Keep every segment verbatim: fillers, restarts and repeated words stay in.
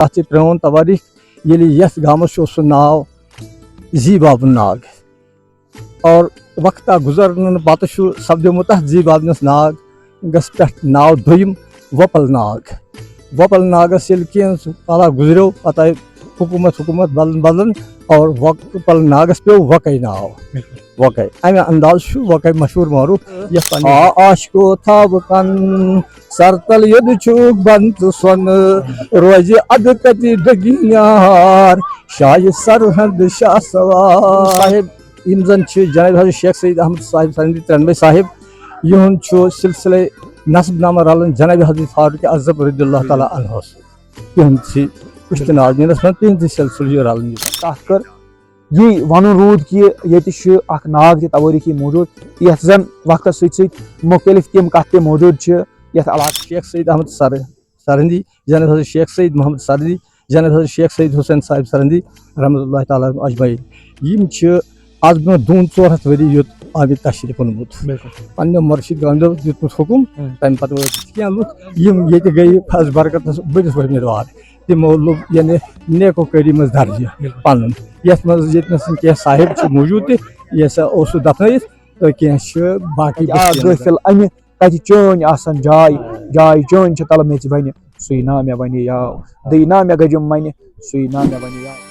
تَتھ چھِ پرٛون توٲریٖخ، ییٚلہِ یَتھ گامَس چھُ، اوس سُہ ناو زی بابُن ناگ۔ اور وقتہ گُزرنہٕ پَتہٕ چھُ سَپدیومُت تَتھ زی بابنِس ناگَس پٮ۪ٹھ ناو دوٚیِم وۄپَل ناگ۔ وۄپَل ناگَس ییٚلہِ کینٛہہ کالا گُزریو، پَتہٕ آیہِ حکوٗمت، حکوٗمت بدلن بدلن، اور وۄپَل ناگَس پیوٚو وۄکَے ناو۔ وۄکَے۔ اَمہِ انداز چھُ وۄکَے مشہوٗر معروٗف۔ یَتھ پنٛنہِ آ، عاشقو تھاو کَن سرتل یوٚد چھُکھ بنٛد سۄنہٕ، روزِ اَدٕ کَتہِ ڈگی نیار، شاہِ سرحد شاہ سوار۔ صاحب، یِم زَن چھِ جناب حضرت شیخ سید احمد صاحب سرندی ترٛٮ۪نوَے صاحب، یِہُنٛد چھُ سلسلے نسب نامہ رَلان جناب حضرت فاروق اعظم رضی اللہ تعالیٰ عنہس۔ تِہُنٛد چھِ پُشتہٕ ناو دِنَس منٛز تِہُنٛد چھِ سلسلہٕ یہِ رَلان یہِ۔ کَتھ کٔر، یی وَنُن روٗد کہِ ییٚتہِ چھُ اَکھ ناگ تہِ توٲریٖخی موٗجوٗد، یَتھ زَن وقتَس سۭتۍ سۭتۍ مُختٔلِف تِم کَتھٕ تہِ موٗجوٗد چھِ یَتھ علاقَس۔ شیخ سید احمد سر-، سرندی، جناب حضرت شیخ سید محمد سرندی، جناب حضرت شیخ سید حسین صاحب سرندی، رحمۃ اللہ تعالیٰ علیہم اجمعین۔ یِم چھِ آز برونٛہہ دۄن ژور ہَتھ ؤری یوٚت آمٕتۍ تشریٖف اوٚنمُت۔ بِلکُل۔ پننیو مرشد گامدیو دیُتمُت حُکُم، ہُم۔ تَمہِ پتہٕ وٲتۍ کینٛہہ لُکھ، یِم ییٚتہِ گٔیہِ فضل برکتس بٔڑِس پٲٹھۍ امیٖدوار۔ تِمو لوٚب یعنی نیکو کٔری منٛز درجہِ بِلکُل۔ پنُن، یَتھ منٛز ییٚتہِ نَس کینٛہہ صاحب چھِ موٗجوٗد تہِ، یہِ ہسا اوس سُہ دفنٲیِتھ، تہٕ کینٛہہ چھِ باقٕے آ، بٔستی منٛز۔ غٲفِل اَمہِ کَتہِ چٲنۍ آسان جاے، جاے چٲنۍ چھِ تَلہٕ میٚژِ بَنہِ، سُے نا مےٚ وَنہِ یاو، دٕے نا مےٚ گَجُم مَنہِ، سُے نا مےٚ وَنہِ یاو۔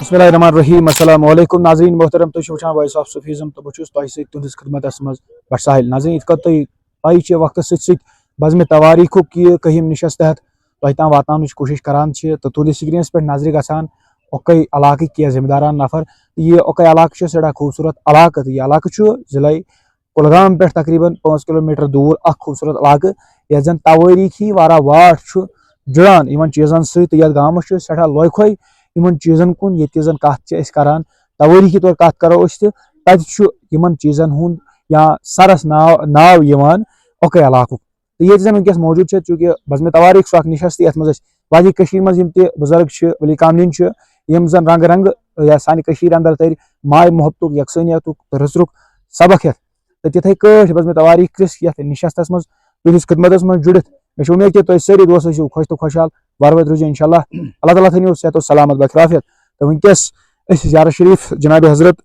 بسم اللہ الرحمن الرحیم، السلام علیکم ناظرین محترم، تُہۍ چھِو وٕچھان Voice of Sufism تہٕ بہٕ چھُس تۄہہِ سۭتۍ تُہٕنٛدِس خدمتَس منٛز بٹ ساحل۔ ناظرین، یِتھ کٔنۍ تۄہہِ پَیی چھِ، وقتَس سۭتۍ سۭتۍ بزمِ توٲریٖخُک یہِ کٔہِم نِشَس تحت تۄہہِ تام واتناونٕچ کوٗشِش کران چھِ تہٕ تُہٕنٛدِس screenس پٮ۪ٹھ نظرِ گژھان اُکے علاقٕکۍ کینٛہہ ذمہٕ داران نفر۔ تہٕ یہِ اُکے علاقہٕ چھُ سٮ۪ٹھاہ خوٗبصوٗرت علاقہٕ، تہٕ یہِ علاقہٕ چھُ ضلعے کُلگام پٮ۪ٹھ تقریباً پانٛژھ کلوٗمیٹر دوٗر اکھ خوٗبصوٗرت علاقہٕ، یَتھ زَن توٲریٖخی واریاہ واٹھ چھُ جُڑان یِمن چیٖزن سۭتۍ، تہٕ یَتھ گامَس چھُ سٮ۪ٹھاہ لۄکھے یِمن چیٖزن کُن، ییٚتہِ زَن کَتھ چھِ أسۍ کران، توٲریٖخی طور کَتھ کرو أسۍ، تہٕ تَتہِ چھُ یِمن چیٖزن ہُنٛد یا سرس ناو، ناو یِوان اُکے علاقُک۔ تہٕ ییٚتہِ زَن وٕنکیٚس موٗجوٗد چھِ، چوٗنٛکہِ بزمِ توٲریٖخ چھُ اَکھ نِشست، یَتھ منٛز أسۍ واریاہ کٔشیٖرِ منٛز یِم تہِ بُزرگ چھِ، ؤلی کاملین چھِ، یِم زَن رنٛگہٕ رنٛگہٕ یا سانہِ کٔشیٖرِ اَندر تٔرۍ ماے محبتُک، یَکسٲنیتُک تہٕ رٕژرُک سبق ہٮ۪تھ۔ تہٕ تِتھَے کٲٹھۍ بزمِ توٲریٖخ کِس یَتھ نِشستَس منٛز تُہٕنٛدِس خدمتَس منٛز جُڑِتھ، مےٚ چھِ اُمید کہِ تُہۍ سٲری دوس ٲسِو خۄش تہٕ خۄشحال، وَرٕ وٲتۍ روٗزِو اِنشاء اللہ۔ اللہ تعالیٰ تھٲینِو صحت و سلامت برقرار۔ تہٕ وٕنکیٚس أسۍ زیارت شریف جناب حضرت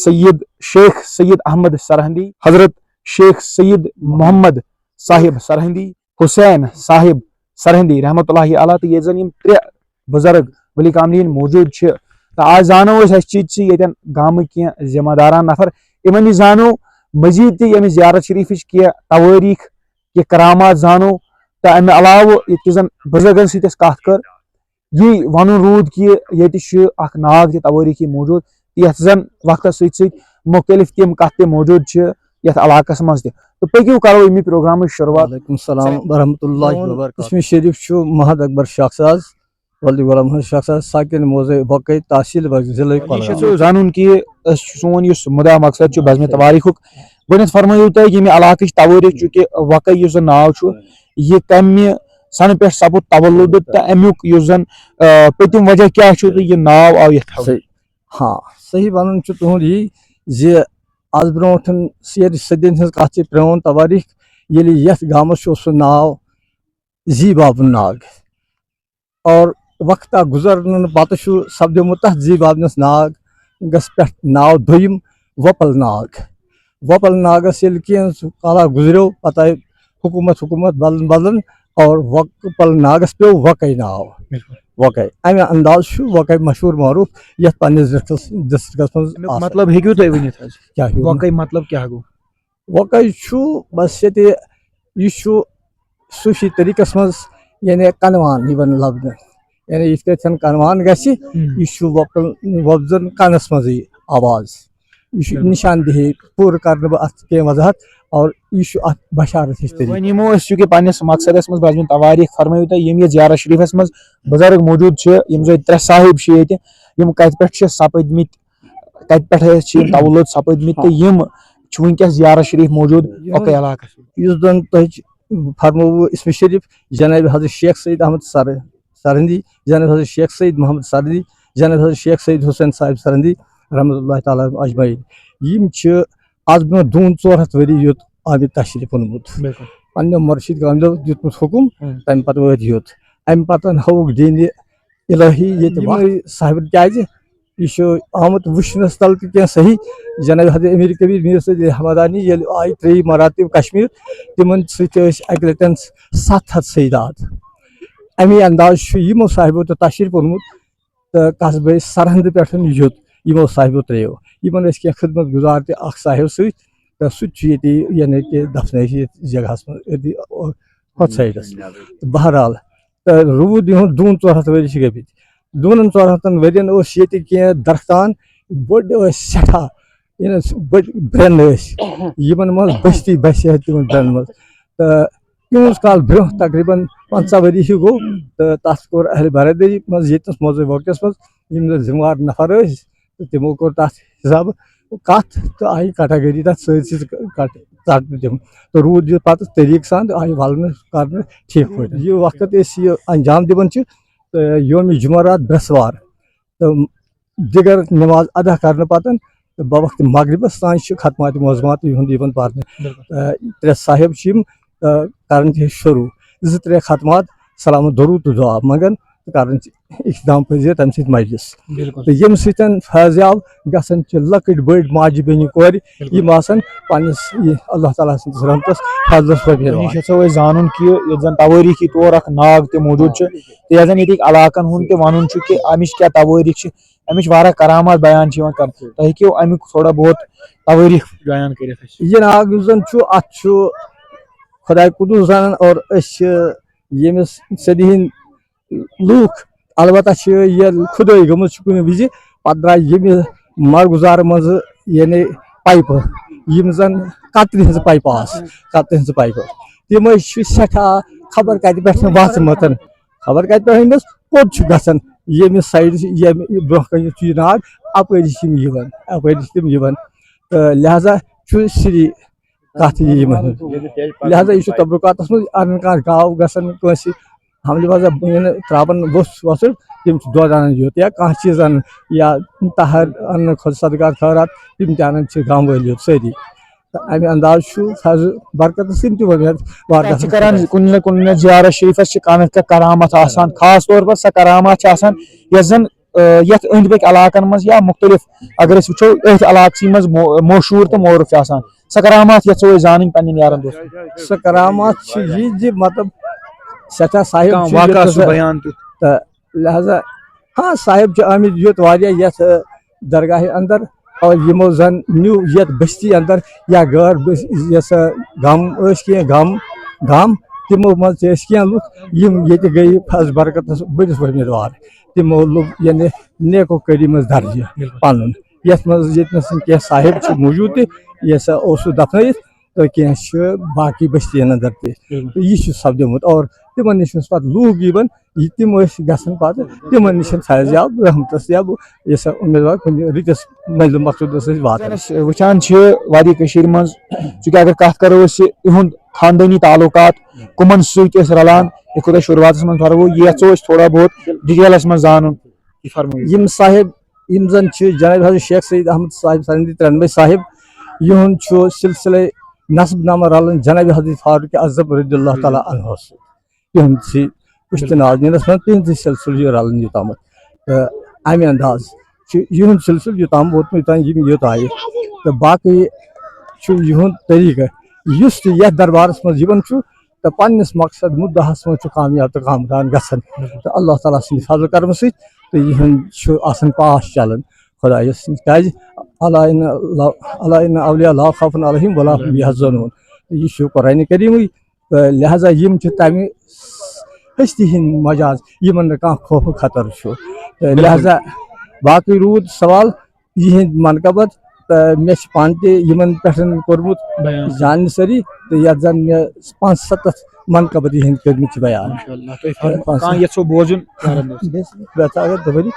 سید شیخ سید احمد سرہندی، حضرت شیخ سید محمد صاحب سرہندی، حسین صاحب سرہندی رحمۃ اللہ علیہ، تہٕ ییٚتہِ زَن یِم ترٛےٚ بُزرگ ؤلی کاملین موٗجوٗد چھِ۔ تہٕ آز زانو أسۍ، اَسہِ چھِ، چھِ ییٚتٮ۪ن گامٕکۍ کینٛہہ ذمہ داران نفر، یِمن نِش زانو مزید تہِ ییٚمہِ زیارت شریفٕچ کینٛہہ توٲریٖخ، کینٛہہ کرامات زانو۔ تہٕ اَمہِ علاوٕ ییٚتہِ کہِ زَن بُزرگن سۭتۍ اَسہِ کَتھ کٔر، یی وَنُن روٗد کہِ ییٚتہِ چھُ اکھ ناگ تہِ توٲریٖخی موٗجوٗد، یَتھ زَن وقتَس سۭتۍ سۭتۍ مُختٔلِف تِم کَتھٕ تہِ موٗجوٗد چھِ یَتھ علاقَس منٛز تہِ۔ تہٕ پٔکِو کَرو اَمی پروگرامٕچ شروٗعات۔ وعلیکم السلام ورحمۃ اللہ وبرکاتہ۔ اسمِ شریف چھُ محد اکبر شاہ ساز، ولدِ غلام محمد شاہ ساز، ساکن موضع وقے تحصیل و ضلع یہِ چھُ کۄلگام۔ زانُن کہِ أسۍ چھُ، سون یُس مُدا مقصد چھُ بزمِ توٲریٖخُک، گۄڈٕنٮ۪تھ فرمٲیِو تُہۍ ییٚمہِ علاقٕچ توٲریٖخ، چوٗنٛکہِ وقے یُس زَن ناو چھُ، یہِ کَمہِ سنہٕ پٮ۪ٹھ سَپُد تولُد تہٕ اَمیُک یُس زَن، آ، پٔتِم وجہ کیٛاہ چھُ تہٕ یہِ ناو آو یَتھ تھاونہٕ؟ صحیح۔ ہاں، صحیح وَنُن چھُ تُہُنٛد یی زِ آز برونٛٹھ شیٚیہِ صدی ہٕنٛز کَتھ چھِ، پرٛون توٲریٖخ، ییٚلہِ یَتھ گامَس چھُ، اوس سُہ ناو زی بابُن ناگ۔ اور وقتہ گُزرنہٕ پَتہٕ چھُ سَپدیومُت تَتھ زی بابنِس ناگَس پٮ۪ٹھ ناو دوٚیِم وۄپَل ناگ۔ وۄپَل ناگَس ییٚلہِ کینٛہہ کالا گُزریو، پَتہٕ آیہِ حکوٗمت، حکوٗمت بدلن بدلن، اور وۄپَل ناگَس پیوٚو وۄکَے ناو۔ بِلکُل۔ وۄکَے۔ اَمہِ انداز چھُ وۄکَے مشہوٗر معروٗف یَتھ پنٛنِس ڈِسٹرٛکَس، ڈِسٹرٛکَس منٛز اَمیُک آسان۔ مطلب ہیٚکِو تُہۍ ؤنِتھ حظ؟ کیٛاہ ہیوٗ؟ وۄکَے مطلب کیٛاہ گوٚو؟ وۄکَے چھُ بَس ییٚتہِ، یہِ چھُ صوٗفی طریٖقَس منٛز یعنی کَنوان یِوان لَبنہٕ۔ یعنی یِتھ کٲٹھۍ کَنوان گژھِ، ہُم۔ یہِ چھُ وۄپدان، وۄپدان کَنَس منٛزٕے آواز۔ یہِ چھُ بِلکُل۔ نِشان دِہی پوٗرٕ کَرنہٕ بہٕ اَتھ کینٛہہ وضاحت، اور یہِ چھُ اَتھ بشارت ہِش طریٖقہٕ۔ وۄنۍ یِمو أسۍ، چوٗنٛکہِ پنٛنِس مقصدَس منٛز بزمِ توٲریٖخ فرمٲیِو تۄہہِ، یِم ییٚتہِ زیارت شریٖفَس منٛز بُزرگ موٗجوٗد چھِ، یِم زَن ترٛےٚ صاحب چھِ ییٚتہِ، یِم کَتہِ پٮ۪ٹھ چھِ سَپٕدمٕتۍ، کَتہِ پٮ۪ٹھ ٲسۍ، چھِ یِم تولُد سَپٕدمٕتۍ تہٕ یِم چھِ وٕنکیٚس زیارت شریٖف موٗجوٗد یِہُنٛد اُکے علاقَس منٛز۔ یُس زَن تۄہہِ چھِ فرمووُ اسمِ شریٖف جناب حضرت شیخ سید احمد سر-، سرہندی، جناب حضرت شیخ سید محمد سرہندی، جناب حضرت شیخ سید حسین صاحب سرہندی رحمۃ اللہ تعالیٰ علیہم اجمعین۔ یِم چھِ آز برونٛہہ دوٗن ژور ہَتھ ؤری یوٚت آمٕتۍ تشریٖف اوٚنمُت۔ بِلکُل۔ پننیو مرشد کاملیو دیُتمُت حُکُم، ہُم۔ تَمہِ پَتہٕ وٲتۍ یوٚت۔ اَمہِ پَتہٕ ہووُکھ دیٖنہِ الہی ییٚتہِ وَتھ۔ صاحبن کیٛازِ یہِ چھُ آمُت وٕچھنَس تَل تہِ کینٛہہ صحیح۔ جناب حضرت امیر کبیر میر سید حمدانی ییٚلہِ آیہِ ترٛیٚیہِ مراتب کشمیر، تِمن سۭتۍ ٲسۍ اَکہِ لَٹٮ۪ن ستھ ہَتھ سیدات۔ اَمی انداز چھُ یِمو صاحبو تہِ تشریٖف اوٚنمُت تہٕ قصبے سرہندٕ پٮ۪ٹھ یوٚت یِمو صاحبو ترٛیٚیو۔ یِمن ٲسۍ کینٛہہ خدمت گُزار تہِ اکھ صاحب سۭتۍ، تہٕ سُہ تہِ چھُ ییٚتی، یعنی کہِ دفنٲیِتھ ییٚتہِ جگہس منٛز، أتی ہۄتھ سایڈس۔ تہٕ بہرحال، تہٕ روٗد یِہُنٛد دوٗن ژور ہَتھ ؤری چھِ گٔمٕتۍ۔ دوٗنن ژور ہَتَن ؤرین اوس ییٚتہِ کینٛہہ درختان، بٔڑۍ ٲسۍ سٮ۪ٹھاہ، یعنی بٔڑۍ برٛٮ۪ن ٲسۍ، یِمن منٛز بستی بسہِ ہا تِمن برٛٮ۪ن منٛز۔ تہٕ تیوٗت کال برٛونٛہہ، تقریٖباً پنٛژاہ ؤری ہیوٗ گوٚو، تہٕ تَتھ کوٚر اہلِ برادری منٛز، ییٚتہِ نَس موضوع واقعس منٛز یِم زَن ذمہٕ وار نفر ٲسۍ، تہٕ تِمو کوٚر تَتھ حِساب کَتھ تہٕ آیہِ category تَتھ سٲرسٕے کَٹ ژَٹنہٕ تِم، تہٕ روٗد یہِ پَتہٕ طریٖقہٕ سان تہٕ آیہِ وَلنہٕ کرنہٕ ٹھیٖک پٲٹھۍ۔ یہِ وقت أسۍ یہِ انجام دِوان چھِ، تہٕ یومِ جمعرات برٛٮ۪سوار تہٕ دِگر نماز ادا کرنہٕ پتہٕ تہٕ بوقتِ مغربس تام چھِ ختمات معظمات یِہُنٛد یِوان پرنہٕ۔ بِلکُل۔ تہٕ ترٛےٚ صاحب چھِ یِم، تہٕ کران چھِ شروع زٕ ترٛےٚ ختمات، سلام درود تہٕ دعا منگان تہٕ کران چھِ اختتام پذیر تمہِ سۭتۍ مجلس۔ بِلکُل۔ تہٕ ییٚمہِ سۭتۍ فیض یاب گژھان چھِ لۄکٕٹۍ بٔڑۍ ماجہِ بیٚنہِ کورِ، بِلکُل۔ یِم آسان پننِس یہِ اللہ تعالیٰ سٕنٛدِس رحمتس فضلس پٮ۪ٹھ وۄنۍ یِوان۔ چھِ یَژھو أسۍ زانُن کہِ ییٚتہِ زَن توٲریٖخی طور اَکھ ناگ تہِ موٗجوٗد چھُ، تہٕ یَتھ زَن ییٚتِکۍ علاقَن ہُنٛد تہِ وَنُن چھُ کہِ اَمِچ کیٛاہ توٲریٖخ چھِ، اَمِچ واریاہ کرامات بیان چھِ یِوان کرنہٕ۔ تُہۍ ہیٚکِو اَمیُک تھوڑا بہت توٲریٖخ بیان کٔرِتھ اَسہِ؟ یہِ ناگ یُس زن چھُ، اتھ چھُ خۄداے قُدوٗس زانان، اور أسۍ چھِ ییٚمِس صدی ہٕنٛدۍ لوٗکھ، البتہ چھِ یہِ خُدٲے گٔمٕژ چھِ کُنہِ وِزِ، پتہٕ درٛاے ییٚمہِ مارگُزارٕ منٛزٕ، یعنی پایپہٕ، یِم زن قطرِ ہٕنٛزٕ پایپہٕ آسہٕ، قطرِ ہٕنٛزٕ پایپہٕ، تِم ٲسۍ چھِ سٮ۪ٹھاہ خبر کتہِ پٮ۪ٹھ وژھمٕژ، خبر کتہِ پٮ۪ٹھ أمِس کوٚت چھُ گژھان، ییٚمہِ سایڈٕ چھِ، ییٚمہِ برٛونٛہہ کنہِ چھُ یہِ ناگ، اپٲری چھِ یِم یِوان، اپٲری چھِ تِم یِوان۔ تہٕ لہذا چھُ سری کتھ یہِ یِمن ہٕنٛز۔ لہذا یہِ چھُ تبرکاتس منٛز، اگر کانٛہہ گاو گژھان کٲنٛسہِ حملہِ منٛز، یعنی ترٛاوان ووٚژھ وۄژھُر، تِم چھِ دۄد انان یوٚت یا کانٛہہ چیٖز انان یا تہر انان، خۄد صدقات خٲرات، تِم تہِ انان چھِ گامہٕ وٲلۍ یوٚت سٲری۔ تہٕ امہِ انداز چھُ فیض برکتس تِم تہِ وۄمید وار اَتہِ چھِ گژھان کران خۄدایَس۔ کُنہِ نہ کُنہِ نہ زیارت شریفس چھِ کانٛہہ نہ کانٛہہ کرامت آسان، خاص طور پر سۄ کرامت چھِ آسان یۄس زن، آ، یتھ أنٛدۍ پٔکۍ علاقن منٛز یا مختلف، اگر أسۍ وٕچھو أتھۍ علاقسٕے منٛز مو-، مشہوٗر تہٕ معروٗف چھِ آسان۔ سۄ کرامات یژھو أسۍ زانٕنۍ پننٮ۪ن یارن دوستن۔ سۄ کرامات چھِ یہِ زِ مطلب سٮ۪ٹھاہ صاحب کانٛہہ چھُ واقعہ یوٚتَس سُہ بیان تیُتھ۔ تہٕ لہذا ہاں، صاحب چھِ آمٕتۍ یوٚت واریاہ یتھ، آ، درگاہہِ اندر، اور یِمو زن نیوٗ یتھ بستی اندر یا غٲر بس-، یۄس، آ، گام ٲسۍ کینٛہہ گام، گام، تِمو منٛز تہِ ٲسۍ کینٛہہ لُکھ یِم ییٚتہِ گٔیہِ فیض برکتس بٔڑِس وۄمیدوار۔ تِمو لوٚب یعنی نیکو کٔری منٛز درجہِ بِلکُل۔ پنُن، یتھ منٛز ییٚتہِ نس کینٛہہ صاحب چھِ موٗجوٗد تہِ، یہِ ہسا اوسُکھ دفنٲیِتھ، تہٕ کینٛہہ چھِ باقٕے بستین اندر تہِ۔ بِلکُل۔ تہٕ یہِ چھُ سپدیومُت، اور تِمن نِش یُس پتہٕ لوٗکھ یِوان، یہِ تِم ٲسۍ گژھان پتہٕ تِمن نِش فیض یاب رحمتس یاب، یہِ ہسا اُمیدوار کُنہِ رٕتِس منزِل مقصودس ٲسۍ واتان۔ أسۍ وٕچھان چھِ وادی کٔشیٖرِ منٛز، چوٗنٛکہِ اگر کتھ کرو أسۍ یِہُنٛد خاندٲنی تعلقات کٕمن سۭتۍ ٲسۍ رلان، یِتھ کٔنۍ تۄہہِ شروٗعاتس منٛز فرموو، یہِ یژھو أسۍ تھوڑا بہت ڈیٹیلس منٛز زانُن۔ یہِ فرمٲیِو۔ یِم صاحب، یِم زن چھِ جناب حضرت شیخ سید احمد صاحب سرندی ترٛٮ۪نوَے صاحب، یِہُنٛد چھُ سلسلے نسب نامہ رلان جناب حضرت فاروق اعظم رضی اللہ تعالیٰ عنہ سۭتۍ۔ تِہُنٛد چھِ پُشتہٕ ناز نِنَس منٛز تِہُنٛدُے سلسلہٕ یہِ رلان یوٚتامَتھ۔ تہٕ اَمہِ انداز چھُ یِہُنٛد سلسلہٕ یوٚتام ووتمُت، یوٚتام یِم یوٚت آیہِ۔ تہٕ باقٕے چھُ یِہُنٛد طریٖقہٕ، یُس تہِ یَتھ دربارَس منٛز یِوان چھُ، تہٕ پننِس مقصد مُدعاہَس منٛز چھُ کامیاب تہٕ کامران گژھان۔ تہٕ اللہ تعالیٰ سٕنٛدِ فضل کرمہٕ سۭتۍ تہٕ یِہُنٛد چھُ آسان پاس چلان خۄدایَس نِش۔ کیٛازِ؟ الا ان، الا ان اولیاء لا خوف علیہم ولا هم یحزنون۔ تہٕ یہِ چھُ قرآنِ کریٖمٕے۔ تہٕ لہذا یِم چھِ تَمہِ ہستی ہٕنٛدۍ مجاز، یِمن نہٕ کانٛہہ خوف خطر چھُ۔ تہٕ لہذا باقٕے روٗد سوال یِہِنٛدۍ منقبت، تہٕ مےٚ چھِ پانہٕ تہِ یِمن پٮ۪ٹھ کوٚرمُت بیان۔ جانسری، تہٕ یَتھ زَن مےٚ پانٛژھ سَتَتھ منقبت یِہِنٛدۍ کٔرمٕتۍ چھِ بیان۔ ماشاء اللہ، تُہۍ فرمٲیِو، پانٛژھ کانٛہہ یَژھو بوزُن؟ بس، بس اگر تُہۍ ؤنِو۔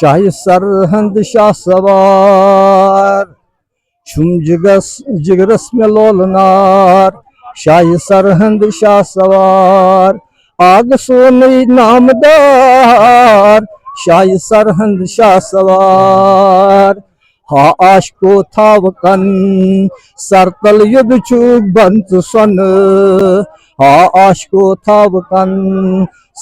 شاہہِ سرہند شاہ سوار، چھُم جگس، جگرس مےٚ لولہٕ نار۔ شاہہِ سرہند شاہ سوار، آگہٕ سونُے نامدار۔ شاہہِ سرہند شاہ سوار، ہا عاشقو تھاو کن سرتل یوٚد چھُکھ بنٛد سۄنہٕ۔ ہا عاشقو تھاو کن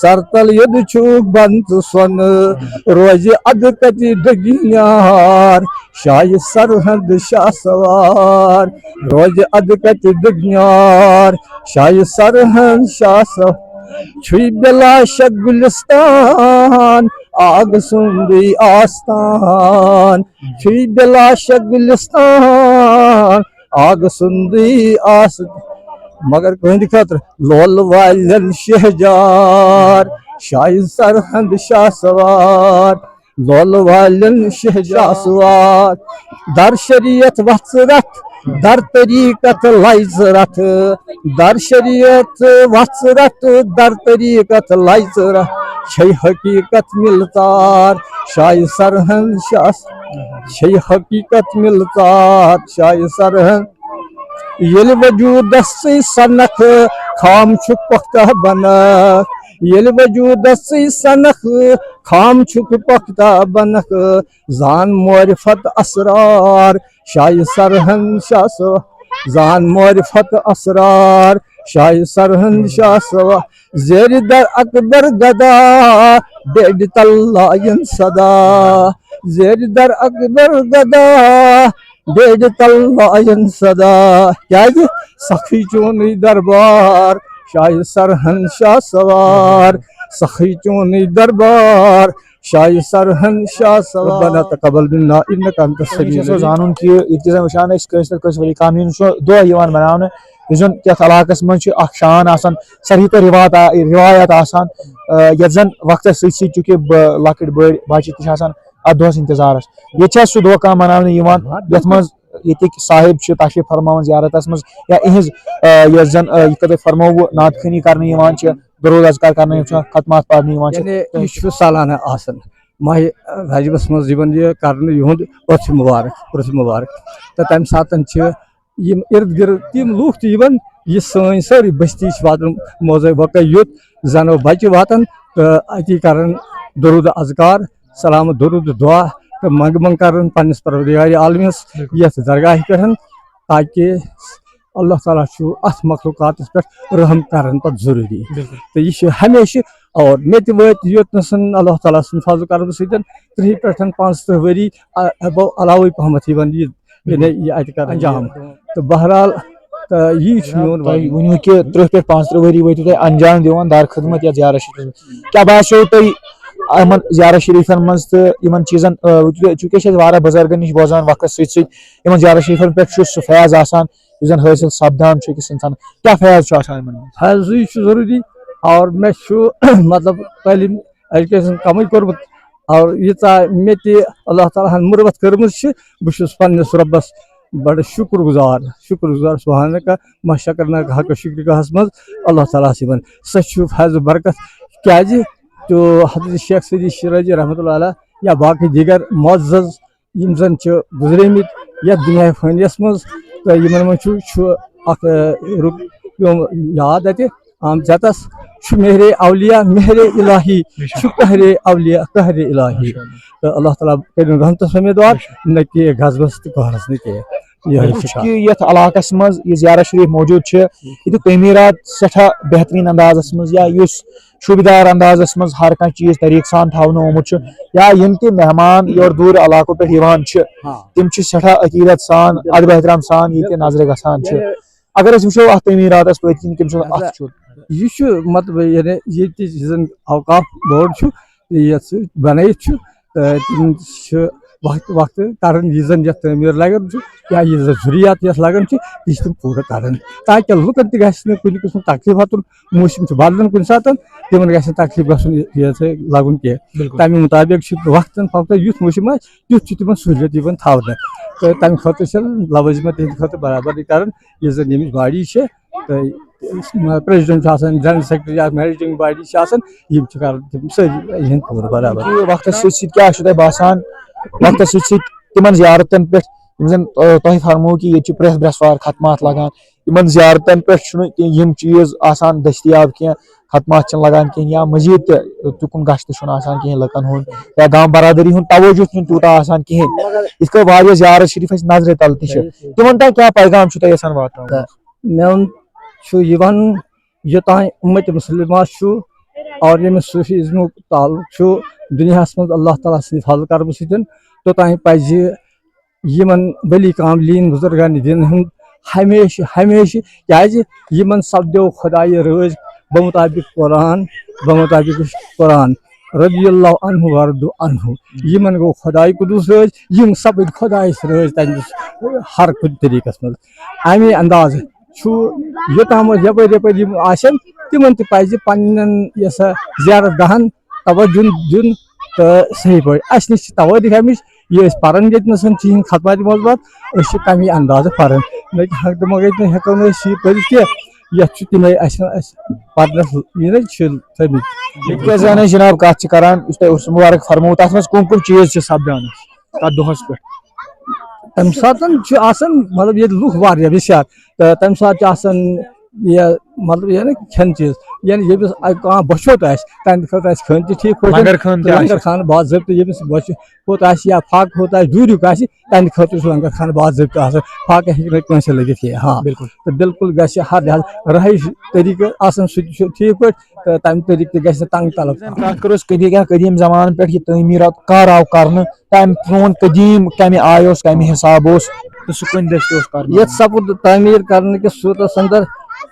سرتل یوٚد چھُکھ بنٛد سۄنہٕ۔ روزِ ادٕ کتہِ دُگنیار شاہہِ سرہند شاہ سوار۔ روزِ ادٕ کتہِ دُگنیار شاہہِ سرہند شاہ سوار۔ چھُے بلا شک گُلستان آگ سُنٛدٕے آستان۔ چھُے بلا شک گُلستان آگ سُنٛدٕے آستان۔ مگر کٕہٕنٛدِ خٲطرٕ لولہٕ والٮ۪ن شہجار شاہہِ سرہند شاہ سوار۔ لولہٕ والٮ۪ن شہجار سوار۔ در شریعت وژھ رتھ در طریقت لایز رتھ۔ در شریعت وژھ رتھ در طریقت لایز رتھ۔ چھے حقیقت ملتار شاہہِ سرہند شاہ س-، چھے حقیقت ملتار شاہہِ سرہند۔ ییٚلہِ وجوٗدس ژٕے سنکھ خام چھُکھ پختہ بنکھ۔ ییٚلہِ وجوٗدس ژٕے سنکھ خام چھُکھ پختہ بنکھ۔ زان معرفت اسرار شاہہِ سرہند شاہ سوار۔ زان معرفت اسرار شاہہِ سرہند شاہ سوار۔ زیرِ در اکبر گدا بیڈِ تل لایَن صدا۔ زیرِ در اکبر گدا بیڈِ تل لایَن صدا۔ کیازِ؟ سخی چونُے دربار شاہہِ سرہند شاہ سوار۔ سخی چونُے دربار شاہہِ سرہند شاہ سوار۔ ربنا تقبل منا انک انت السمیع یہِ چھُ العلیم۔ زانُن کہِ ییٚتہِ زَن وٕچھان أسۍ کٲنٛسہِ نَتہٕ کٲنٛسہِ ؤلی کامہِ ہُنٛد سُہ دۄہ یِوان مَناونہٕ، یُس زَن یَتھ علاقَس منٛز چھُ اَکھ شان آسان، ساروی کھۄتہٕ رِوات آ-، رِوایت آسان، آ، یَتھ زَن وقتَس سۭتۍ سۭتۍ چوٗنٛکہِ بہٕ لۄکٕٹۍ بٔڑۍ بَچہِ تہِ چھِ آسان اَتھ دۄہَس اِنتِظارَس۔ ییٚتہِ چھا سُہ دۄہ کانٛہہ مَناونہٕ یِوان، یَتھ منٛز ییٚتِکۍ صاحب چھِ تشریٖف فرماوان زیارتَس منٛز، یا اِہِنٛز، آ، یۄس زَن، آ، یہِ کَتھ تۄہہِ فرمووُ، نعت خوٲنی کَرنہٕ یِوان چھِ، درود اذکار کرنہٕ یِم چھِ، ختمات پرنہٕ یِوان چھِ۔ یعنی یہِ چھُ سالانہٕ آسان ماہِ رجبس منٛز یِوان یہِ کرنہٕ یِہُنٛد عرس مبارک، عرس مبارک۔ تہٕ تمہِ ساتہٕ چھِ یِم ارد گرد تِم لوٗکھ تہِ یِوان، یہِ سٲنۍ سٲرٕے بستی چھِ واتان موضوع وقع یوٚت زنو بچہِ واتان تہٕ اتی کران درود اذکار، سلام درود دعا تہٕ منٛگہٕ منٛگ کران پننِس پروردگار عالمس یتھ درگاہہِ پٮ۪ٹھ، تاکہِ اللہ تعالیٰ چھُ اَتھ مخلوقاتَس پٮ۪ٹھ رحم کران پتہٕ ضروٗری۔ بالکل۔ تہٕ یہِ چھُ ہمیشہٕ، اور مےٚ تہِ وٲتۍ یوٚتنَس اللہ تعالیٰ سٕنٛدِ فضل کرم سۭتۍ ترٕٛہہِ پٮ۪ٹھ پانٛژترٕٛہ ؤری، آ، ابو علاوٕے پہمتھ یِوان یہِ، یعنی یہِ اَتہِ کرنہٕ انجام۔ تہٕ بہرحال، تہٕ یی چھُ جناب، میون تۄہہِ وَنُن۔ ؤنِو کہِ ترٕٛہ پٮ۪ٹھ پانٛژترٕٛہ ؤری وٲتِو تۄہہِ انجام دِوان دار خدمت یَتھ زیارت شریٖفَس منٛز۔ کیٛاہ باسیو تۄہہِ یِمن زیارت شریٖفَن منٛز تہٕ یِمن چیٖزَن، آ، چوٗنٛکہِ أسۍ چھِ اَسہِ واریاہ بُزرگَن نِش بوزان وقتَس سۭتۍ سۭتۍ، یِمن زیارت شریٖفَن پٮ۪ٹھ چھُ سُہ فیض آسان، یُس زَن حٲصِل سَپدان چھُ أکِس اِنسانَس۔ کیٛاہ فیض چھُ آسان یِمَن منٛز؟ فیضٕے چھُ ضروٗری، اور مےٚ چھُ مطلب تعلیٖم ایجوکیشن کمٕے کوٚرمُت، اور ییٖژاہ مےٚ تہِ اللہ تعالیٰ ہن مُروت کٔرمٕژ چھِ، بہٕ چھُس پننِس رۄبس بڑٕ شُکر گُزار، شُکر گُزار سبحانکا ما شکرناکا حق شُکرِکاہس منٛز اللہ تعالیٰ ہس یِمن۔ سۄ چھُ فیض و برکت، کیازِ تہٕ حضرت شیخ سعدی شیرازی رحمتہ اللہ علیہ یا باقٕے دیگر معزز یِم زَن چھِ گُزریمٕتۍ یَتھ دُنیا فٲنِیَس منٛز، تہٕ یِمَن منٛز چھُ، چھُ اَکھ، اَ، رُک پیوم یاد اَتہِ آمژَتَس، چھُ مہرِ اولیاء، مہرِ الٰہی، بے شک۔ چھُ قہرِ اولیاء، قہرِ الٰہی۔ ماشاء اللہ۔ تہٕ اللہ تعالیٰ کٔرِن رحمتَس اُمیٖدوار، بے شک۔ نہ کہِ غضبَس تہٕ قہرَس نہٕ کینٛہہ۔ یِہوٚے بِلکُل چھُ چھُ کَتھ۔ کہِ یَتھ علاقَس منٛز یہِ زیارت شریٖف موجوٗد چھِ، یہِ تہِ تعمیٖرات سٮ۪ٹھاہ بہتریٖن اندازَس منٛز، یا یُس شوٗبِدار اندازس منٛز ہر کانٛہہ چیٖز طریٖقہٕ سان تھاونہٕ آمُت چھُ، یا یِم تہِ مہمان یور دوٗر علاقو پٮ۪ٹھ یِوان چھِ، ہاں۔ تِم چھِ سٮ۪ٹھاہ عقیٖدت سان، بِلکُل۔ ادب احترام سان ییٚتہِ یعنی، نظرِ گژھان چھِ۔ یعنی، اگر أسۍ وٕچھو اتھ تعمیٖراتس پٔتۍ کِنۍ کٔمۍ سُنٛد اَتھٕ اچھا، چھُ۔ یہِ چھُ مطلب یعنی ییٚتہِ یُس زن اوقاف بورڈ چھُ، یتھ سۭتۍ بنٲیِتھ چھُ، تہٕ تِم چھِ وقتہٕ وقتہٕ کران، یہِ زن یتھ تعمیٖر لگان چھُ یا یہِ زن ضروٗریات یتھ لگان چھِ، تہِ چھِ تِم پوٗرٕ کران، تاکہِ لُکن تہِ گژھِ نہٕ کُنہِ قٕسمُک تکلیٖف واتُن۔ موسم چھُ بدلان کُنہِ ساتہٕ، تِمن گژھِ نہٕ تکلیٖف گژھُن، یہِ ہسا لگُن کینٛہہ۔ بِلکُل۔ تَمہِ مُطابِق چھُ وقتاً فوقتاً یُتھ موسم آسہِ، تیُتھ چھُ تِمن سہوٗلیت یِوان تھاونہٕ۔ تہٕ تَمہِ خٲطرٕ چھِ لوٲزِمَن تِہِنٛدِ خٲطرٕ برابر یہِ کَران، یُس زَن ییٚمِچ باڈی چھِ، تہٕ president چھُ آسان، general secretary یا managing body چھِ آسان، یِم چھِ کَران تِم سٲری یِہِنٛد پوٗرٕ برابر۔ کہِ وقتَس سۭتۍ سۭتۍ کیٛاہ چھُ تۄہہِ باسان، وقتَس سۭتۍ سۭتۍ تِمن زیارتن پٮ۪ٹھ یِم زَن، آ، تۄہہِ فرموو کہِ ییٚتہِ چھِ پرٛٮ۪تھ برٛٮ۪سوار ختمات لگان، یِمن زیارتن پٮ۪ٹھ چھُنہٕ کینٛہہ یِم چیٖز آسان دٔستیاب کینٛہہ، خدمات چھِنہٕ لگان کِہیٖنۍ، یا مٔزیٖد تہِ تیُکُن گژھِ تہِ چھُنہٕ آسان کِہیٖنۍ لُکن ہُنٛد، یا گام برادری ہُنٛد توجہ چھُنہٕ تیوٗتاہ آسان کِہیٖنۍ، یِتھ کٔنۍ واریاہ زیارت شریف اَسہِ نظرِ تل تہِ چھِ۔ تِمن تام کیٛاہ پیغام چھُ تۄہہِ یژھان واتناوُن؟ تہٕ میون چھُ یہِ وَنُن، یوٚتام اُمت مُسلِمہ چھُ اور ییٚمِس صوٗفی ازمُک تعلق چھُ، دُنیاہَس منٛز اللہ تعالیٰ سٕنٛدِ فضل کرمہٕ سۭتۍ، توٚتام پَزِ یِمن ؤلی کاملین بُزرگان دین ہُنٛد ہمیشہٕ، ہمیشہٕ، کیازِ یِمن سپدیو خۄدایہِ رٲضۍ بمطابق قرآن، بمطابق قرآن، رضی اللہ عنہ ورضوا عنہ۔ یِمن گوٚو خۄدایہِ قدوٗس رٲضۍ، یِم سپٕدۍ خۄدایس رٲضۍ تَمہِ دۄہ ہر کُنہِ طریٖقس منٛز۔ اَمے اندازٕ چھُ یوٚتام یپٲرۍ یپٲرۍ یِم آسن، تِمن تہِ پزِ پننٮ۪ن یۄس سا زیارت گاہن توجہ دیُن تہٕ صحیح پٲٹھۍ۔ اَسہِ نِش چھِ توٲریٖخ اَمِچ، یہِ أسۍ پَران ییٚتہِ نَسَن چھِ یِہِنٛدۍ خدمات منٛز واتان، أسۍ چھِ تَمی اندازٕ پَران۔ نہ کہِ ہنٛگتہٕ منٛگَے تہِ ہٮ۪کو نہٕ أسۍ یہِ پٔرِتھ کینٛہہ، یَتھ چھُ تِمَے اَسہِ، اَسہِ پَرنَس یہِ نہ چھِ تھٲومٕتۍ۔ ییٚتہِ کیٛاہ زَن أسۍ جِناب کَتھ چھِ کَران، یُس تۄہہِ عرس مُبارک فرموو، تَتھ منٛز کُم کُم چیٖز چھِ سَپدان اَسہِ تَتھ دۄہَس پٮ۪ٹھ؟ تَمہِ ساتہٕ چھُ آسان، مطلب، ییٚتہِ لُکھ واریاہ بِسیار، تہٕ تَمہِ ساتہٕ چھِ آسان یہِ، مطلب، یہِ نہ کھٮ۪ن چیٖز، یعنی ییٚمِس اَ-، کانٛہہ بۄچھِ ہوٚت آسہِ، تَمہِ خٲطرٕ آسہِ کھیوٚن تہِ ٹھیٖک پٲٹھۍ۔ لنگر خان تہِ تہٕ آسہِ۔ لنگر خان باضٲبطہٕ، ییٚمِس بۄچھِ ہوٚت آسہِ یا فاقہٕ ہوٚت آسہِ، دوٗریُک آسہِ، تَمہِ خٲطرٕ چھُ لنگر خان باضٲبطہٕ آسان۔ فاقہٕ ہیٚکہِ نہٕ کٲنٛسہِ لٔگِتھ کینٛہہ۔ ہاں۔ بِلکُل۔ تہٕ بِلکُل گژھِ ہر لحاظ رہٲیِش طریٖقہٕ آسُن، سُہ تہِ چھُ ٹھیٖک پٲٹھۍ، تہٕ تَمہِ طریٖقہٕ تہِ گژھِ نہٕ تنٛگ طلب۔ کَتھ کَرو أسۍ قدی-، یا قدیٖم زمانہٕ پٮ۪ٹھ یہِ تعمیٖرات کَر آو کَرنہٕ، تَمہِ پرٛون قدیٖم کَمہِ آیہِ اوس، کَمہِ حِساب اوس، تہٕ سُہ کُنہِ دٔسۍ تہِ اوس کَرنہٕ یَتھ آمُت؟ سپُد تعمیٖر کرنہٕ کِس صوٗرتس اندر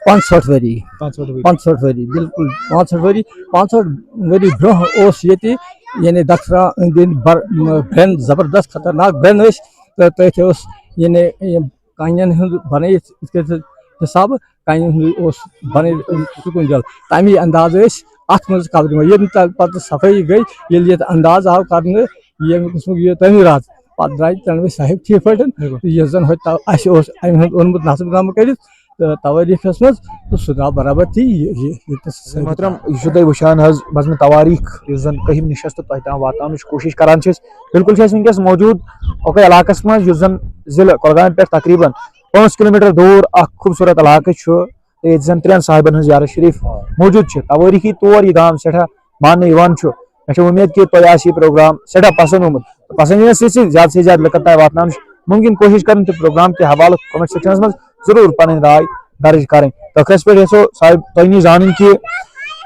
پانٛژہٲٹھ ؤری۔ پانٛژہٲٹھ ؤری۔ پانٛژہٲٹھ ؤری، بِلکُل پانٛژہٲٹھ ؤری۔ پانٛژہٲٹھ ؤری برٛونٛہہ اوس ییٚتہِ، یعنی دکھرا أنٛدۍ أنٛدۍ بر-، م-، برٛٮ۪ن، زبردست خطرناک برٛٮ۪ن ٲسۍ، تہٕ تٔتھۍ اوس، یعنی، یِم کانٮ۪ن ہُنٛد بنٲیِتھ، یِتھ کٔنۍ حسابہٕ کانٮ۪ن ہُنٛد اوس بنٲیِتھ سُہ کُنجل۔ تَمی اندازٕ ٲسۍ اَتھ منٛز قبرِ منٛز۔ ییٚمہِ تَل پتہٕ صفٲیی گٔے، ییٚلہِ ییٚتہِ انداز آو کرنہٕ، ییٚمہِ قٕسمُک یہِ تعمیٖرات، پتہٕ درٛاے تنویر صاحب ٹھیٖک پٲٹھۍ۔ بِلکُل۔ یُس زن ہُتہِ تَل اَسہِ اوس اَمہِ ہُنٛد اوٚنمُت نصب نامہٕ کٔرِتھ، تہٕ توٲریٖخس منٛز، تہٕ سُہ درٛاو برابر تی یہِ، یہِ، یہِ تہِ سُہ محترم، یہِ چھُو تُہۍ وٕچھان حظ، بزمِ توٲریٖخ یُس زن کٔہِم نِشست تۄہہِ تام واتناونٕچ کوٗشِش کران چھِ أسۍ۔ بِلکُل چھِ أسۍ وٕنکیٚس موجوٗد اوکے علاقس منٛز، یُس زن ضلع کۄلگامہِ پٮ۪ٹھ تقریباً پانٛژھ کِلوٗ میٖٹر دوٗر اکھ خوٗبصوٗرت علاقہٕ چھُ، تہٕ ییٚتہِ زن ترٛٮ۪ن صاحبن ہٕنٛز زیارت شریف موجوٗد چھِ۔ توٲریٖخی طور یہِ گام سٮ۪ٹھاہ ماننہٕ یِوان چھُ۔ مےٚ چھِ وۄمید کہِ تۄہہِ آسہِ یہِ پروگرام سٮ۪ٹھاہ پسنٛد آمُت۔ پسنٛد یِنس سۭتۍ سۭتۍ زیادٕ سے زیادٕ لُکن تام واتناونٕچ مُمکِن کوٗشِش کرٕنۍ تہٕ پروگرام کہِ حوالہٕ comment sectionس منٛز ضروٗر پنٕنۍ راے درٕج کرٕنۍ۔ ٲخرس پٮ۪ٹھ یژھو صاحب تۄہہِ نِش زانٕنۍ کہِ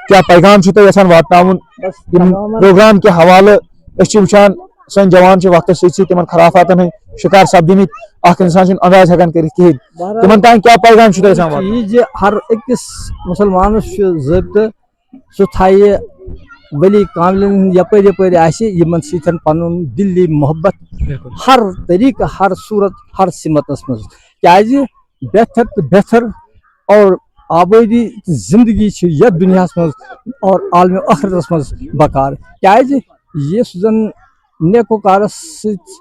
کیٛاہ پیغام چھُ تۄہہِ یژھان واتناوُن بس یِم پیغام پروگرام کہِ حوالہٕ؟ أسۍ چھِ وٕچھان سٲنۍ جوان چھِ وقتس سۭتۍ سۭتۍ تِمن خرافاتن ہٕنٛدۍ شکار سپدمٕتۍ، اکھ انسان چھُنہٕ انداز ہٮ۪کان کٔرِتھ کِہیٖنۍ۔ بہرحال، تِمن تام کیٛاہ پیغام چھُ تۄہہِ یژھان واتناوُن؟ یہِ زِ ہر أکِس مُسلمانس چھُ ضٲبطہٕ سُہ تھایہِ ولی کاملن ہُنٛد یپٲرۍ یپٲرۍ آسہِ یِمن سۭتۍ پنُن دِلی محبت بِلکُل۔ ہر طریقہٕ، ہر صوٗرت، ہر سِمتس منٛز۔ کیازِ بہتر تہٕ بہتر اور آبٲدی تہٕ زندگی چھِ یتھ دُنیاہس منٛز اور عالمِ ٲخرتس منٛز بکار۔ کیازِ یُس زن نیکوکارس سۭتۍ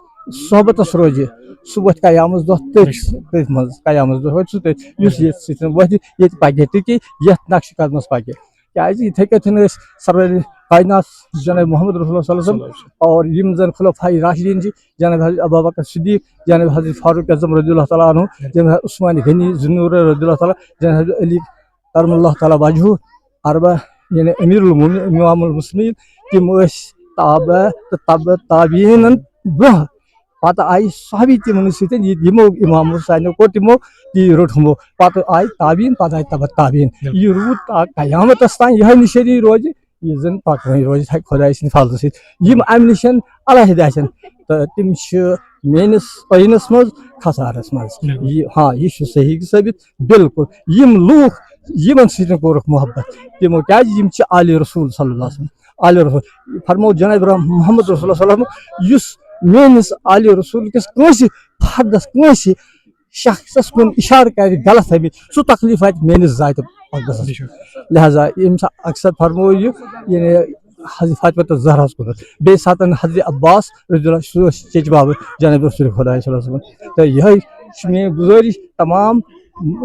صحبتس روزِ، سُہ وۄتھِ قیامس دۄہ تٔتھۍ، تٔتھۍ منٛز، قیامس دۄہ وۄتھِ سُہ تٔتھۍ، یُس یتھ سۭتۍ وۄتھِ، ییٚتہِ پکہِ تہِ کہِ یتھ نقشہِ قدمس پکہِ۔ کیازِ یِتھے کٔنۍ أسۍ سرور کائنات جناب محمد رسول اللہ صلی اللہ علیہ وسلم اور یِم زن خلفاء راشدین چھِ، جناب حضرت ابوبکر صدیق، جناب حضرت فاروق اعظم رضی اللہ تعالیٰ عنہ، جناب حضرت عثمان غنی ذی النورین رضی اللہ تعالیٰ، جناب حضرت علی کرم اللہ تعالیٰ وجہہ، اربع، یعنی امیر المومنین، امام المسلمین، تِم ٲسۍ تابع تہٕ تبع تابعینن برونٛہہ۔ پتہٕ آیہِ صحابی تِمن سۭتۍ، یہِ یِمو امامو سانیو کوٚر تِمو، تی روٚٹ ہُمو۔ پتہٕ آیہِ تابعین، پتہٕ آیہِ تبع تابعین۔ بِلکُل۔ یہِ روٗد تا قیامتس تام یِہے نِشٲنی روزِ، یہِ زن پکوٕنۍ روزِ خۄداے سٕنٛدِ فضلہٕ سۭتۍ۔ یِم امہِ نِش علیحدٕ آسن، تہٕ تِم چھِ میٲنِس عینس منٛز خسارس منٛز۔ بِلکُل۔ یہِ، ہاں، یہِ چھُ صحیح ثٲبت۔ بِلکُل۔ یِم لوٗکھ یِمن سۭتۍ کوٚرُکھ محبت، تِمو کیازِ؟ یِم چھِ آلِ رسول صلی اللہ علیہ وسلم۔ آلِ رسول۔ فرموو جناب رحم-، محمد رسول اللہ صلی اللہ علیہ وسلم، یُس میٲنِس آلِ رسول کِس کٲنٛسہِ فردس، کٲنٛسہِ شخصس کُن اِشارٕ کرِ غلط ہبی، سُہ تکلیف واتہِ میٲنِس ذاتِ اقدسس۔ لہذا ییٚمہِ ساتہٕ اکثر فرموو یہِ، یعنی حضرت فاطمہ تہٕ زہراہس کُنتھ، بیٚیہِ ساتن حضرت عباس رضی اللہ عنہ، سُہ اوس چچہِ بابہٕ جناب رسول خدا صلی اللہ علیہ وسلم۔ تہٕ یِہے چھِ میٲنۍ گُزٲرِش تمام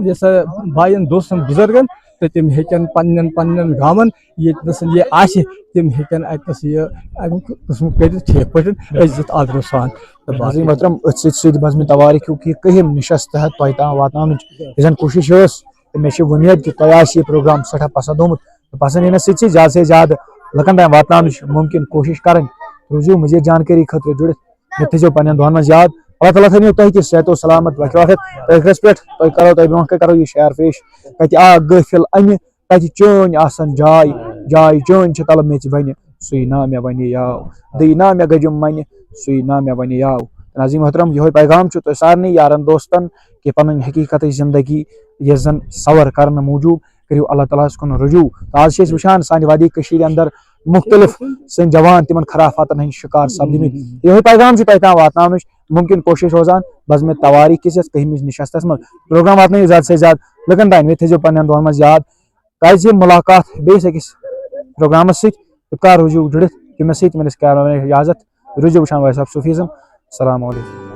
یۄس سا باین دوستن بُزرگن، تہٕ تِم ہیٚکن پننٮ۪ن پننٮ۪ن گامن ییٚتہِ نَس یہِ آسہِ، تِم ہیٚکن اَتہِ نَس یہِ اَمہِ قٕسمُک کٔرِتھ ٹھیٖک پٲٹھۍ عزت آبرو سان۔ تہٕ باقٕے۔ عظیٖم محترم، أتھۍ سۭتۍ سۭتۍ بزمِ توٲریٖخُک یہِ کٔہِم نِشست تہِ ہٮ۪تھ تۄہہِ تام واتناونٕچ یہِ زن کوٗشِش ٲس، تہٕ مےٚ چھِ وۄمید کہِ تۄہہِ آسہِ یہِ پروگرام سٮ۪ٹھاہ پسنٛد آمُت۔ پسند یِنس سۭتۍ سۭتۍ زیادٕ سے زیادٕ لُکن تام واتناونٕچ مُمکِن کوٗشِش کرٕنۍ۔ روٗزِو مزید جانکٲری خٲطرٕ جُڑِتھ، مےٚ تھٲیزیو پننٮ۪ن دُعن منٛز یاد۔ اللہ تعالیٰ تھٲینو تۄہہِ تہِ صحت و سلامت، وقت وقت ٲخرس پٮ۪ٹھ تۄہہِ کرو، تۄہہِ برونٛہہ کنہِ کرو یہِ شعر پیش۔ کتہِ آکھ غٲفِل انہِ، کتہِ چٲنۍ آسن جاے، جاے چٲنۍ چھِ تلہٕ میٚژِ بنہِ، سُے نا مےٚ ونہِ یاو۔ دٕے نا مےٚ گجم منہِ، سُے نا مےٚ ونہِ یاو۔ ناظرین محترم، یِہوٚے پیغام چھُ تۄہہِ سارنٕے یارن دوستن کہِ پنٕنۍ حقیقتٕچ زندگی یۄس زن سور کرنہٕ موٗجوٗب کٔرِو اللہ تعالیٰ ہس کُن رجوع۔ تہٕ آز چھِ أسۍ وٕچھان سانہِ وادی کٔشیٖرِ اندر مُختٔلِف سٲنۍ جوان تِمن خرافاتن ہٕنٛدۍ شکار سپدمٕتۍ۔ یِہوٚے پیغام چھُ تۄہہِ تام واتناونٕچ مُمکِن کوٗشِش روزان بزمِ توٲریٖخ کِس یتھ کٔہمِس نشستس منٛز۔ پروگرام واتنٲیِو زیادٕ سے زیادٕ لُکن تام، مےٚ تھٲیزیو پننٮ۪ن دُعن منٛز یاد۔ کیازِ مُلاقات بیٚیِس أکِس پروگرامس سۭتۍ، تہٕ کر روٗزِو جُڑِتھ، تٔمِس سۭتۍ، تِمن أسۍ کرو اجازت۔ روٗزِو وٕچھان وائس آف صوفیزم۔ السلام علیکم۔